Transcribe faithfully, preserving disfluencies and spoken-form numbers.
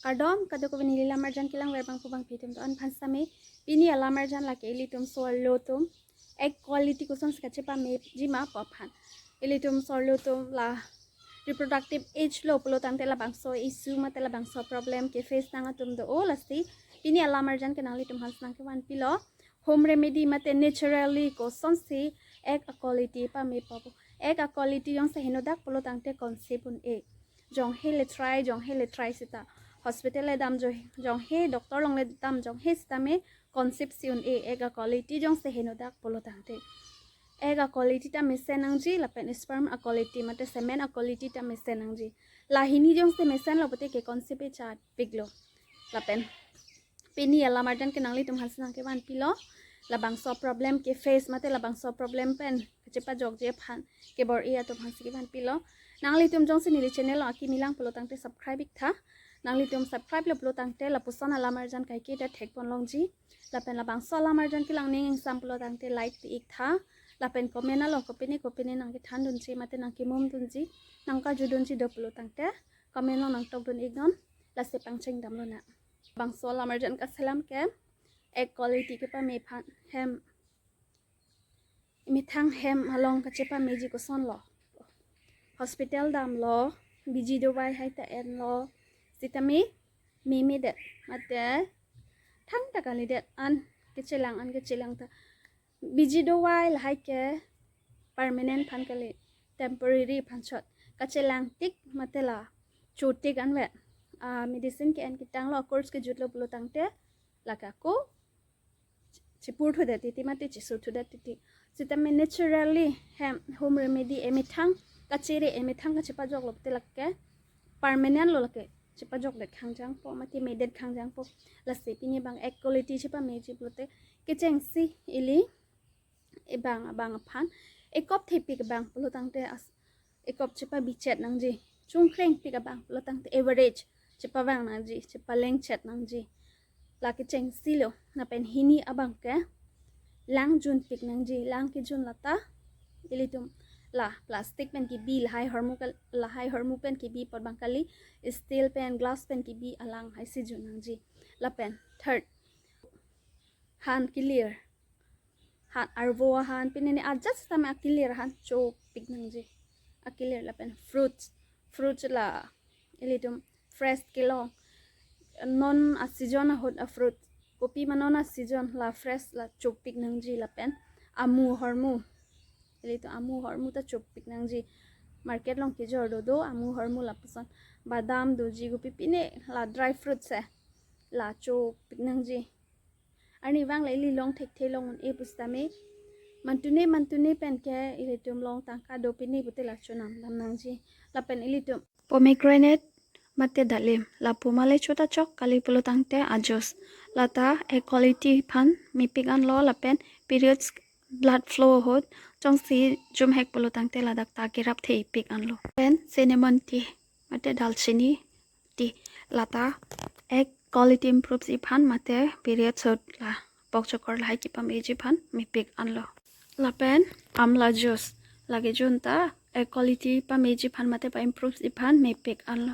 Kardom kadokave neli lamarjan kelangver bangpo bangpi atum do-an aphan sitame, pini alamarjan lake ilitum so-arlo atum egg quality kosonsi kachepameji ma pu aphan. Ilitum so-arlo atum la reproductive age lo pulo tangte labangso issue mate labangso problem keface nang atum do-o, lasi pini alamarjan ke nanglitum aphan si nangkevanpilo home remedy mate naturally kosonsi egg a quality pamepo pu. Egg a quality jongsi henodak pulo tangte conceive un-e. Jonghe le try, jonghe le try sita. Hospital le dam jo, jonghe doctor along le dam jonghe sitame conceive si un-e, egg a quality jongsi henodak pulo tangte. Egg a quality ta mesen nangji lapen sperm a quality mate semen a quality ta mesen nangji. La hini jongsi mesenlo pulote ke conceive e chot piklo. Lapen pini alamarjan ke nanglitum aphan si nangkevanpilo labangso problem keface mate labangso problem pen kachepajokji aphan kebor-i atum aphan si kevanpilo. Nanglitum jongsi neli channel along akimi lang pulo tangte subscribe ik tha. Nanglitum subscribe lo pulo tangte lapuson alamarjan kaike ta thekpon longji. Lapen labangso alamarjan kelang ning ingsam pulo tangte like pi ik tha. Lapen comment along kopine kopine nangkethandunji mate nangkemumdunji, nangkarjudunji do pulo tangte comment along nangtokdun iknon. Lasi pangcheng damlonang. Bangso alamarjan kaselam ke egg quality kepame aphan hem, emethang hem along kachepameji kosonlo. Hospital damlo, biji dovai hai ta enlo, sitame memedet mate thangta kalidet, an kechelang an kechelang ta. Biji dovai lahai ke permanent aphan kali, temporary aphan chot. Kachelang tik mate la chotik anvet a medicine ke-en ketanglo, a course kejutlo pulo tangte lake ako chepurthudet titi mate chesurthudet titi. Sitame naturally hem, home remedy emethang kachere, emethang kachepajoklo pulote lake permanent lo, lake chepajokdet khangjangpo mate medet khangjangpo. Lasi pini abang egg quality chepameji pulote kechengsi ili ebang abang aphan, ekop thepik abang pulo tangte as ekop chepabichet nangji. Chungkrengpik abang pulo tangte average chepavang nangji, chepalengchet nangji. La kechengsi lo. Lapen hini abang ke lang junpik nangji, lang kejun lata ilitum la plastic pen kebi, lahai hormu kal-, lahai hormu pen kebi apot abang kali, steel pen, glass pen kebi alang haisi jun nangji. Lapen third, han kelir, han arvo ahan, pini ne ajat sitame akelir ahan chopik nangji. Akelir lapen fruits, fruits la ilitum fresh kelong, non a season ahut a fruit, kopi ma non a season, la fresh la chopik nangji. Lapen amu hormu, ilitum amu hormu ta chopik nangji. Market along kejor dodo amu hormu lapuson. Badam doji, kopi pine la dry fruits eh, la chopik nangji. Arnivang le ili long thekthe long un-e pusitame, mantune mantune pen ke ilitum long tangka do pine pute la chonam dam nangji. Lapen ilitum pomegranate mate dalim, lapu ma le chota chok kali pulo tangte a juice, lata egg quality aphan mepik anlo. Lapen periods blood flow ahut jongsi jumhek pulo tangte ladak ta kerap thepik anlo. Pen cinnamon tea mate dalchini tea, lata egg quality improve ji aphan mate periods ahut la pokchokor lahai kepameji aphan mepik anlo. Lapen amla juice, lake jun ta egg quality pameji aphan mate pa improve ji aphan mepik anlo.